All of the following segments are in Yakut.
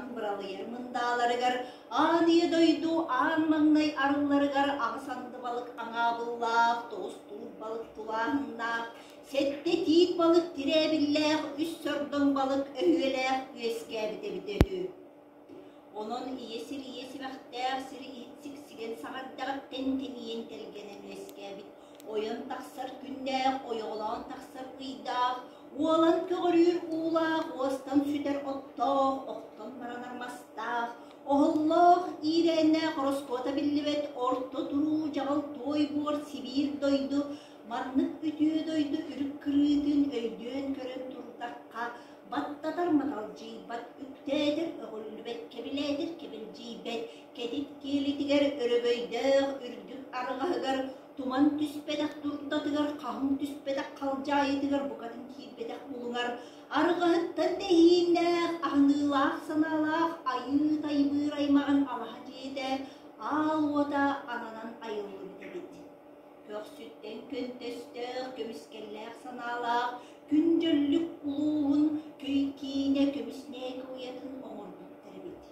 Туман быралыйар мындааларыгар, аан ийэ дойду аан маҥнай арылларыгар аҕыс анды балык аҥаабыллаах, тоҕус туут балык тулааһыннаах, сэттэ тиит балык тирээбиллээх, үс сордоҥ балык өһүөлээх үөскээбит эбитэ үһү. Онон ийэ сир ийэ симэхтээх сир иһит сиксигэн саҕардаҕыттан тэнийэн тэлгэнэн үөскээбит ойон тахсар күннээх, ойоҕолоон тахсар ыйдаах, уолан көҕөрүүр уулаах, уостан сүтэр оттоох, охтон баранар мастаах, оһоллоох, иирээннээх ороскуота биллибэт орто туруу дьаҕыл туой буор Сибиир дойду маннык үтүө дойду үрүк кырыытын өйдөөн көрөн турдахха, баттатар маталдьыйбат, үктээтэр өҕүллүбэт, кэбилээтэр кэбилдьийбэт, кэтит киэлитигэр өрөгөйдөөх үрдүк арҕаһыгар туман түспэтэх дурдатыгар, хаһыҥ түспэтэх халдьаайытыгар букатын киирбэтэх булуҥар, арҕаһыттан тэһииннээх, аһыныылаах санаалаах айыы тайбыыр аймаҕын алаһа дьиэтэ аал уота ананан айыллыбыт эбит. Көхсүттэн көнтөстөөх, көмүскэллээх санаалаах күн дьөллүк улууһун көй киинэ көмүс нээки уйатын оҥорбуттар эбит.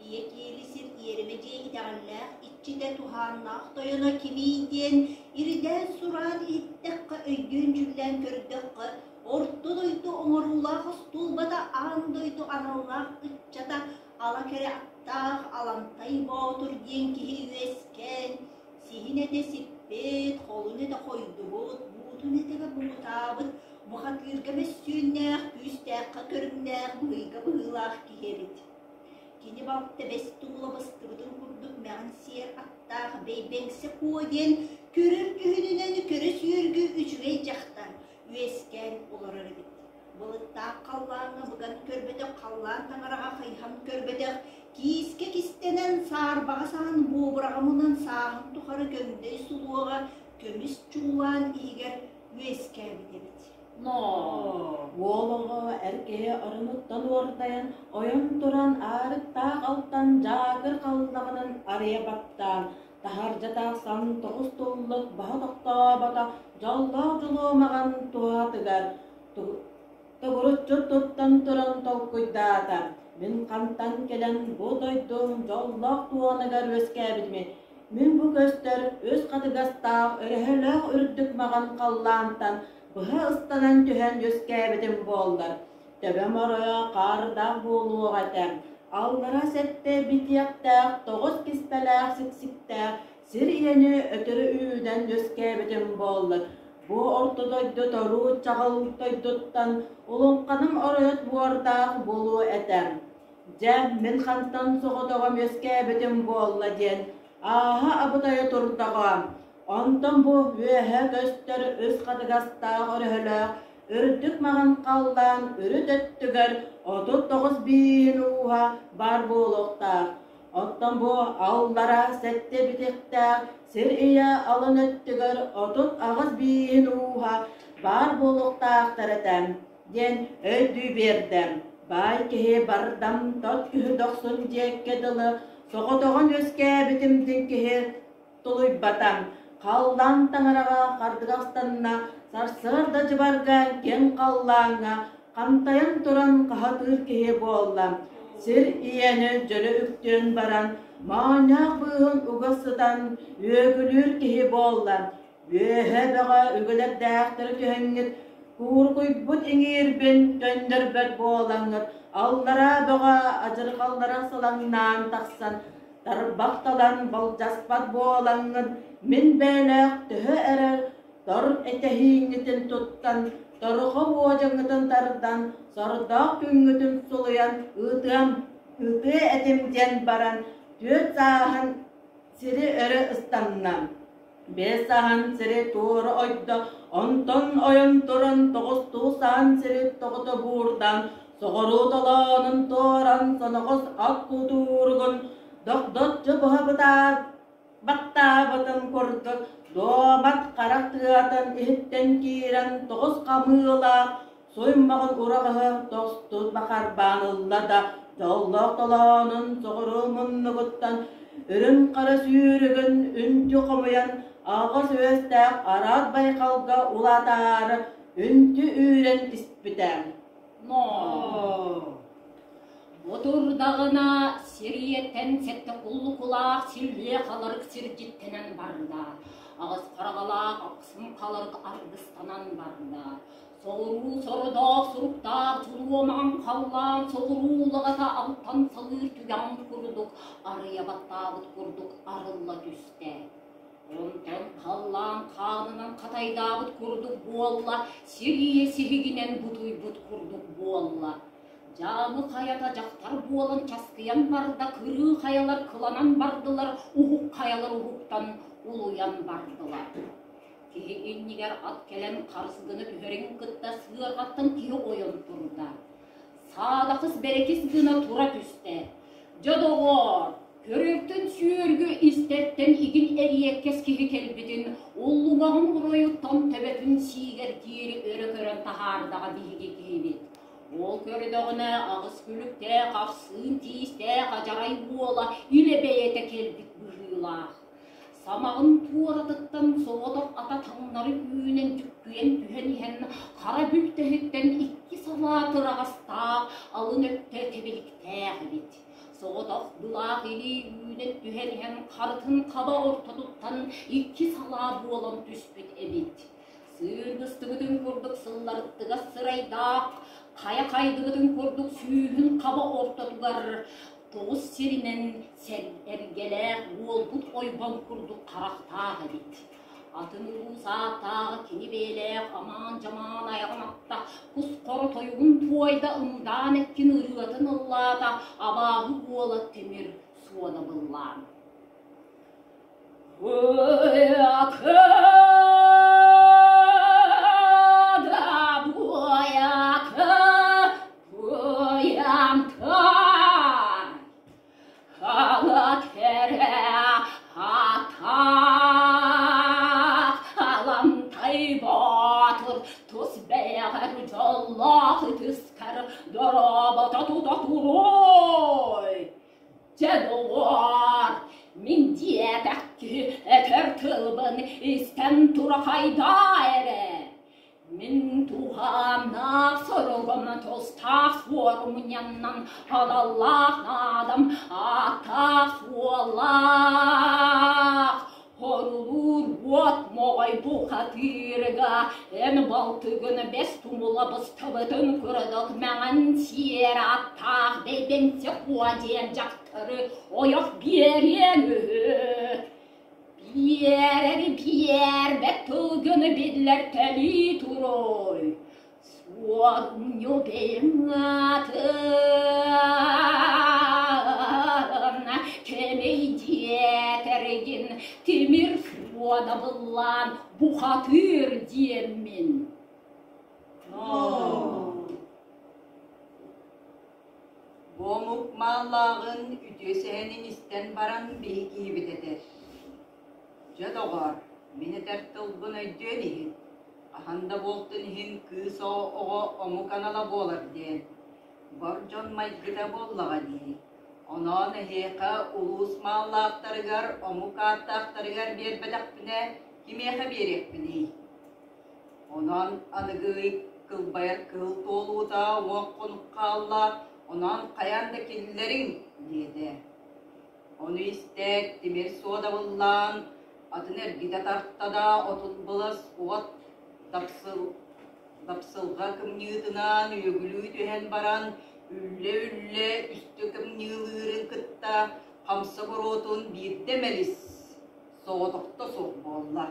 Ийэ киэли сир иэримэ дьиэ итэҕэллээх иччитэ туһааннаах тойоно кимий диэн иридээн-сураан иһиттэххэ, өйдүөн-дьүллээн көрдөххө, орто дойду оҥоруулаах остуолбата аан дойду аналлаах ыччата ала кэрэ аттаах Алантай Боотур диэн киһи үөскээн, сиһин этэ сиппит, холун этэ хойдубут, буутун этэгэ буутаабыт, бухатыырга мөссүөннээх, күүстээххэ көрүҥнээх, быһыйга быһыылаах киһи эбит. Кини балта бэс туула быстыбытын курдук мэҕин сиэр аттаах Бэйбэҥсэ Куо диэн көрөр дьүһүнүнэн көрө сүөргү үчүгэй дьахтар үөскээн олорор эбит. Былыттаах халлааҥҥа быган көрбөтөх халлаан таҥараҕа хайыһан көрбөтөх, киискэ кистэнэн саарбаҕа саһан буобураҕа мунан сааһын тухары көҥдөй сулуоҕа көмүс чуулаан иһигэр үөскээбит эбит. Ноо, уол оҕо эр киһи оронуттан уордайан, ойон туран аарыктаах алтан дьаакыр халлаҕынан арыйа баттаан, таһырдьа тахсан тоҕус туллук баһа тохтообото дьоллоох дьулуомаҕан туһатыгар тугуруччу туттан туран толкуйдаата: «Мин хантан кэлэн бу дойдум дьоллоох туоныгар үөскээбитимий? Мин бу көстөр үс хатыгастаах өрөһөлөөх үрдүк маҕан халлаантан быһа ыстанан түһэн үөскээбитим буоллар, төбөм оройо хаардаах буолуох этэ. Аллара сэттэ битиэхтээх, тоҕус киспэлээх сиксиктээх сир ийэни өтөрү үүнэн үөскээбитим буоллар, бу орто дойду торуу чаҕыл дойдуттан улуҥханым оройот буордаах буолуо этэ. Дьэ, мин хантан соҕотоҕом үөскээбитим буолла диэн ааһа абытайа турдаҕа. Онтон бу үөһэ көстөр үс хатыгастаах өрөһөлөөх үрдүк маҕан халлаан үрүт өттүгэр 39 бииһин ууһа баар буолуохтаах. Оттон бу аллара сэттэ битихтээх сир ийэ алын өттүгэр 38 бииһин ууһа баар буолуохтаахтар этэ диэн өйдүү биэрдэ. Баай киһи бардам тот күһү дохсун диэккэ дылы соҕотоҕун үөскээбитим дин киһи тулуйбата. Халлаан таҥараҕа хардыгастанна, сарсыарда дьыбарга киэҥ халлааҥҥа хантайан туран хаһатыыр киһи буолла. Сир ийэни дьөлө үктүөн баран, моонньоох быыһын уга сытан үөгүлүүр киһи буолла. Үөһэ бөҕө үгэлэрдээхтэри түһэҥҥит, кууркуйбут иҥиирбин көннөрбөт буолаҥҥыт, аллараа бөҕө адьырҕаллара сылаҥнаан тахсан, тарбах талан болдьоспот буолаҥҥын, мин бэйэлээх төһө эрэ тор этэһииҥҥитин туттан, торҕо уодьаҥҥытын тардан, сордоох күҥҥүтүн сулуйан ыытыам, ыытыа этим диэн баран, түөрт сааһын сири өрө ыстанна. Биэс саһан сири туора ойдо, онтон ойон туран тоҕустуу саһан сири тоҕута буурдан, соҕуруу толоонун туоран соноҕос ат кутууругун догдоччу быһа баттаабытын курдук дуомат харах тыатын иһиттэн киирэн тоҕус хамыылаах Суймаҕын ураҕаһы тостут бахарбаан ылла да, дьоллоох толоонун соҕуруу муннугуттан үрүҥ хара сүүрүгүн үнтү хомуйан аҕыс үөстээх араат байҕалга улаатаары үнтү үүрэн испитэ. Ноо! Отурдаҕына сириэттэн сэттэ куллукулаах силлиэ халарык сирдьиттэнэн барда, аҕыс хараҕалаах ахсым халарык аргыстанан барда. Соҕуруу сордоох суруктаах дьулуомаҕын халлаан соҕуруу улаҕата алтан салыыр түгэҕин курдук арыйа баттаабыт курдук арылла түстэ. Онтон халлаан хаанынан хатайдаабыт курдук буолла, сир ийэ сиһигинэн бутуйбут курдук буолла. Дьаамы хайата дьахтар буолан часкыйан барда, кырыы хайалар кыланан бардылар, уһук хайалар уһуктан улуйан бардылар. Киһи иннигэр ат кэлэн харыс гына түһэрин кытта сыарҕаттан киһи ойон турда. Саадахыс бэрэкис гына тура түстэ. Дьэ доҕоор, көрөртөн сүөргү истэртэн игин эриэккэс киһи кэлбитин уллуҥаҕын оройуттан төбөтүн сиигэр диэри өрө көрөн таһаардаҕа биһиги киһибит. Ол көрдөҕүнэ аҕыс күлүктээх, ахсыын тиистээх адьарай уола илэ бэйэтэ кэлбит быһыылаах. Самаҕын туоратыттан соҕотох ата таҥнары үүнэн дьүккүйэн түһэн иһэн хара бүлтэһиттэн икки салаа тыраҕастаах алын өттө тэбиликтээх эбит. Соҕотох былаах илии үүнэн түһэн иһэн харытын хаба ортотуттан икки салаа буолан түспүт эбит. Сыыр быстыбытын курдук сылларыттыгас сырайдаах, хайа хайдыбытын курдук сүүһүн хаба ортотугар тоҕус сиринэн эргэлээх уолбут ойбон курдук харахтаах эбит. Атын улуус ааттааҕы кини бэйэлээх амаан-дьамаан айаҕын атта, кус-хоро тойугун туойда, ымдаан эккин ырыатын ыллаата, абааһы уола тимир суодабыллаан. Тус бэйэҕэр дьоллоох ытыскар дорообото тута туруой! Дьэ доҕоор, мин диэтэх киһи этэр тылбын истэн турахайдаа эрэ. Мин туһааннаах соругум тустаах суорумньаннан аналлаах наадам ааттаах суоллаах. Хорулуур уот моҕой бухатыырга эн балтыгын бэс тумула быстыбытын курдук мэҥэн сиэр аттаах Дэйбэнсэ Куо диэн дьахтары ойох биэриэҥ үһү. Биэрэри биэрбэт тылгын биллэртэлии туруой. Суорумньу бэйэҥ аатын кэмэй диэтэргин тимир суодабыллаан бухатыыр диэммин. Бу омук мааллааҕын үтүө сэһэнин истэн баран биһи киһибит этэр: «Дьэ, доҕоор, мин этэр тылбын өйдүөн иһин, хаһан да буолтун иһин кыыс оҕо омук анала буолар диэн, бар дьон майгыта буоллаҕа дии. Онон эһиэхэ улуус мааллаахтарыгар, омук ааттаахтарыгар биэрбэтэхпинэ, кимиэхэ биэриэхпиний? Онон аныгы ый кылбайар кыһыл туолуута уон хонук хаалла, онон хайаан да киллэриҥ, диэтэ. Ону истээт, тимир суодабыллаан, атын эргитэ тарта да 30 былас уот дапсыл, дапсылҕа кымньыытынан үөгүлүү түһэн баран, үллэ-үллэ үстэ кымньыылыырын кытта хамса боруотун биирдэ мэлис, соҕотохто суох буолла.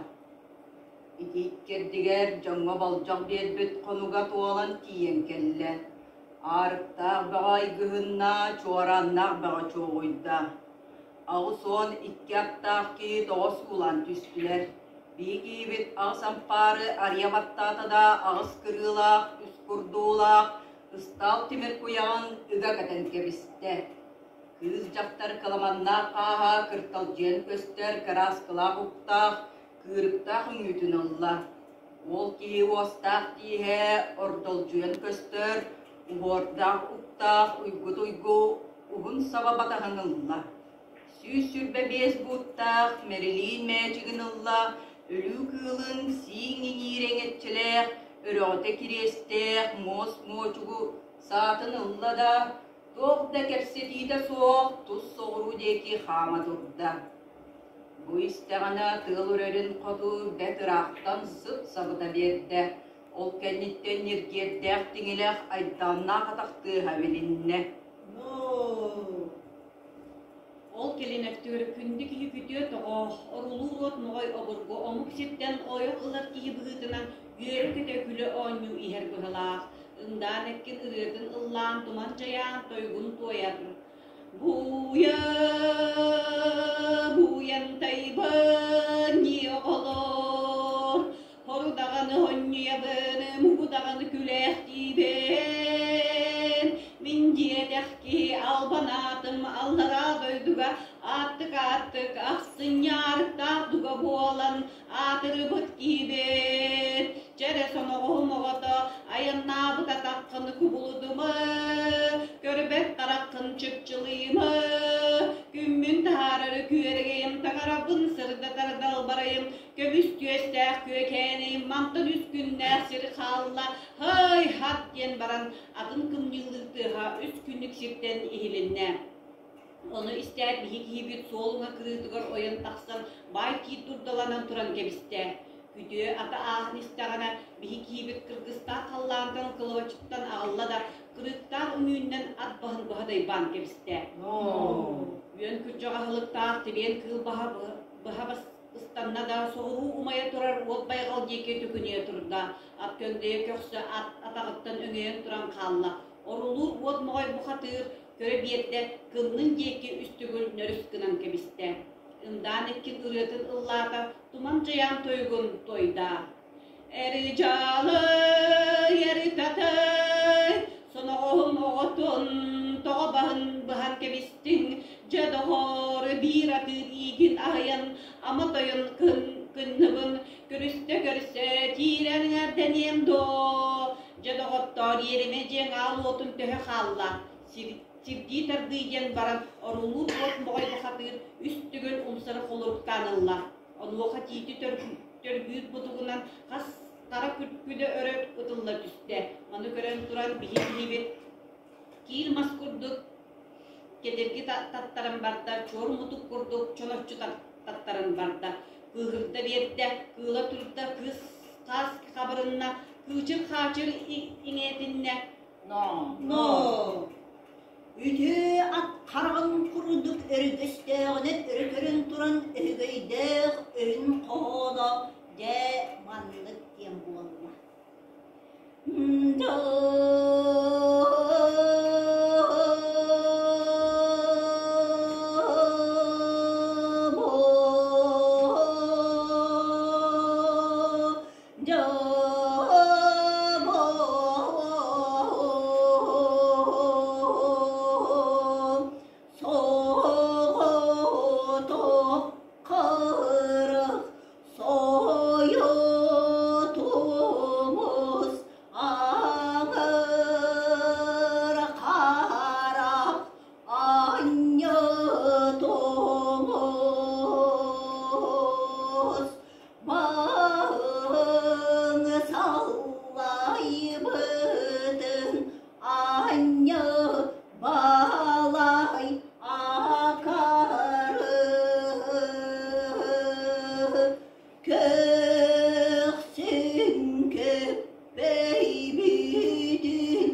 Ити иккэрдигэр дьоҥҥо болдьох биэрбит хонуга туолан тиийэн кэллэ. Аарыктаах бөҕө айгыһынна, чуорааннаах бөҕө чуоҕуйда. 82 аттаах киһи тоҕо суулаан түстүлэр. Биһи киһибит аҕыс ампаары арыйа баттаата да аҕыс кырыылаах, үс курдуулаах, ыстаал тимир куйаҕын ыга кэтэн кэбистэ. Кыыс дьахтар кыламаннаах хааһа кырталдьыйан көстөр кырааскалаах уктаах, кыырыктаах үҥүүтүн ылла. Уол киһи уостаах тииһэ ордолдьуйан көстөр, уһуордаах уктаах уйгу-туйгу уһун саба батаһын ылла. 125 бууттаах Мэрилиин мээчигин ылла, өлүү кыылын сииҥ иҥиир эҥэччилээх, өрөҕөтө кириэстээх муос муочугу саатын ылла да, Туох да кэпсэтиитэ суох тус соҕуруу диэки хаама турда. Бу истэҕинэ тыал үрэрин хоту бэрт ыраахтан сыт сабыта биэрдэ. Ол кэнниттэн ньиргиэрдээх тиҥилэх айдааннаах атах тыаһа билиннэ. Ол кэлин өттүгэр күндү киһи күтүө тоҕо, орулуур уот моҕой обургу омук сиртэн ойох ылар киһи быһыытынан үөрэ-көтө күлэ оонньуу иһэр быһылаах. Ындаан эккин ырыатын ыллаан туман дьайаан тойугун туойар. Бууйа, бууйан тайбан ньиэ оҕолор, Хору даҕаны хонньуйабын, мугу даҕаны күлээхтиибин. Мин диэтэх киһи албан аатым аллараа дойдуга ааттык-ааттык ахсынньы аарыктаах дуга буолан аатырыбыт киһибит. Чэрэ соноҕоһум оҕото айаннаабыт атаххын кубулутума, көрбөт хараххын чыпчылыйыма, күммүн таһаарары күөрэгэйим таҥарабын сырдатар далбарайым Көмүс түөстээх күөкээни мантан үс күннээх сир хаалла, һай-һат диэн баран атын кымньыылыыр тыаһа үс күннүк сиртэн иһилиннэ. Ону истээт биһи киһибит суол уҥа кырыытыгар ойон тахсан баай киит дурдаланан туран кэбистэ. Күтүө ата ааһан истэҕинэ биһи киһибит кыргыстаах халлаантан кылабачыттан аҕалла да кырыктаах үҥүүннэн ат баһын быһа дайбаан кэбистэ. Үөн күрдьэх аһылыктаах тибиэн кыыл баһа быһа Ыстанна да, соҕуруу умайа турар уот байҕал диэки төкүнүйэ турда. Ат көҥдөйө көхсө ат атаҕыттан өҥөйөн туран хаалла. Орулуур уот моҕой бухатыыр көрө биэрдэ, кыннын диэки үс төгүл нөрүс гынан кэбистэ. Ындаан иккин ырыатын ыллаата, туман дьайаан тойугун туойда. Эридьаалый, эритатай, соноҕоһум оҕотун тоҕо баһын быһан кэбистиҥ, дьэ доҕоор, биир атыыр иигин аһыйан, ама тойон кынныбын көрүстэ-көрсө киирэн эҥэрдэниэм дуо? Дьэ доҕоттоор, иэримэ дьиэҥ аал уотун төһө хаалла? Сирдии тардыы диэн баран, орулуур уот моҕой бухатыыр үс төгүл умсары холоруктаан ылла. Онуоха тиити төргүүр бутугунан хас хара күлэ өрө ытылла түстэ. Маны көрөн туран биһи киһибит киил мас курдук кэдирги таттаран барда, чуор мутук курдук чоноччу таттаран барда. Кыыһырда биэрдэ, кыыла турда, кыыс хаас хабырынна, кыычыр-хаачыр иҥээтиннэ. Но. Но. Үтүө ат хараҕын курдук өргөстөөҕүнэн өрө көрөн туран өһүгөйдөөх өһүн хоһооно дьэ маннык диэн буолла. Сойотумус аҥыр харах анньытумус Маҥ саллайбытын анньы балай акары Көхсүн көппөйбүтүн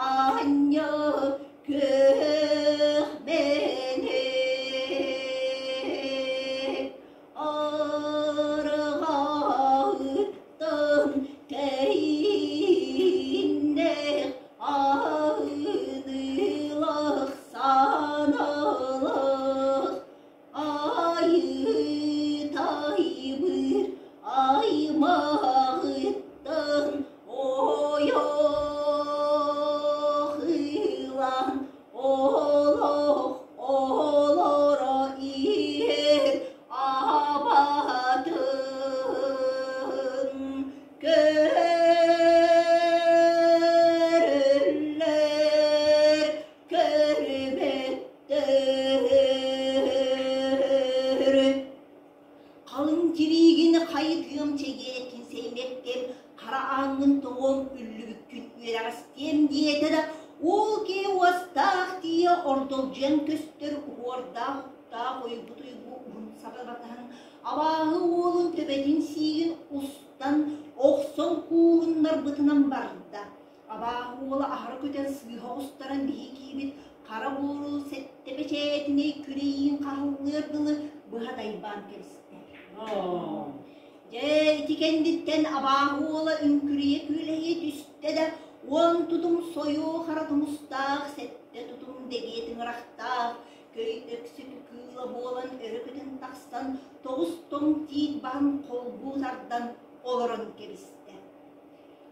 анньы көх мэник Арҕаһыттан тэйиннэх аһыныылах саналах айыы-тайбыыр аймаҕыттан ойох ылан олох олоро иһэр абатын көрөллөр көрбөттөр. Халыҥ тириигин хайытыам чэгиэккин сэймэккэм, хара ааҥҥын тоҕуом үллүбүккүн үөрэҕэстиэм диэтэ да, Уол киһи уостаах тиийэ ордолдьуйан көстөр уһуордаах уктаах уйгу-туйгу уһун саба батыһан абааһы уолун төбөтүн сиигин устан охсон кууһуннарбытынан барда. Абааһы уола аһара көтөн сыыһа оҕустаран биһи киибит хара буору сэттэ бэчээтинэй күрэйиин хаһыллыар дылы быһа дайбаан кэбистэ. Дьэ, ити кэнниттэн абааһы уола үҥкүрүйэ күөлэһийэ түстэ да, уон тутум сойуо хара тумустаах, сэттэ тутум дэгиэ тыҥырахтаах, көй өксөкү кыыла буолан өрө көтөн тахсан, тоҕус тоҥ тиит баһын холбуу тардан олорон кэбистэ.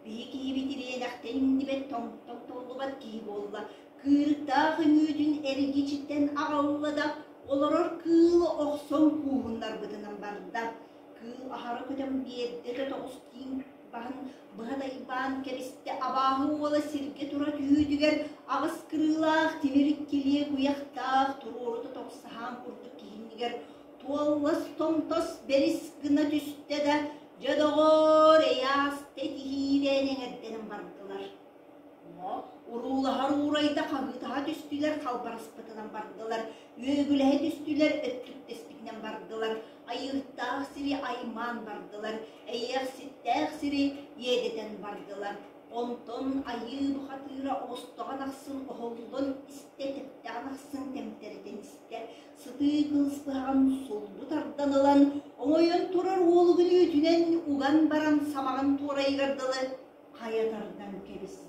Биһи киһибит ириэнэхтэн иҥнибэт, тоҥтон толлубат киһи буолла. Кыырыктаах үҥүүтүн эргичиттэн аҕалла да, олорор кыылы охсон кууһуннарбытынан барда. Кыыл аһара көтөн биэрдэ да тоҕус тииҥ баһын быһа дайбаан кэбистэ. Абааһы уола сиргэ тура түһүүтүгэр аҕыс кырыылаах тимир килиэ куйахтаах туруорута тоҕусаһаан курдук киһиннигэр туоллас томтос бэрис гына түстэ да, дьэ доҕоор, эйаас тэтиһиилээн эҥэрдэнэн бардылар. Уруулаһар уурайда хаһыытаһа түстүлэр, халбараспытынан бардылар, үөгүлэһэ түстүлэр, өттүктэспитинэн бардылар, айыыртаах сири аймаан бардылар, эйиэхситтээх сири иэдэтэн бардылар. Онтон айыы бухатыыра оҕустоҕун ахсын оһоллон истэ, тэптэҕин ахсын тэмтэритэн истэ, сытыы кылыс быһаҕын сулбу тардан ылан, оҥойон турар уолугун үүтүнэн уган баран самаҕын туорайыгар дылы хайа тардан кэбистэ.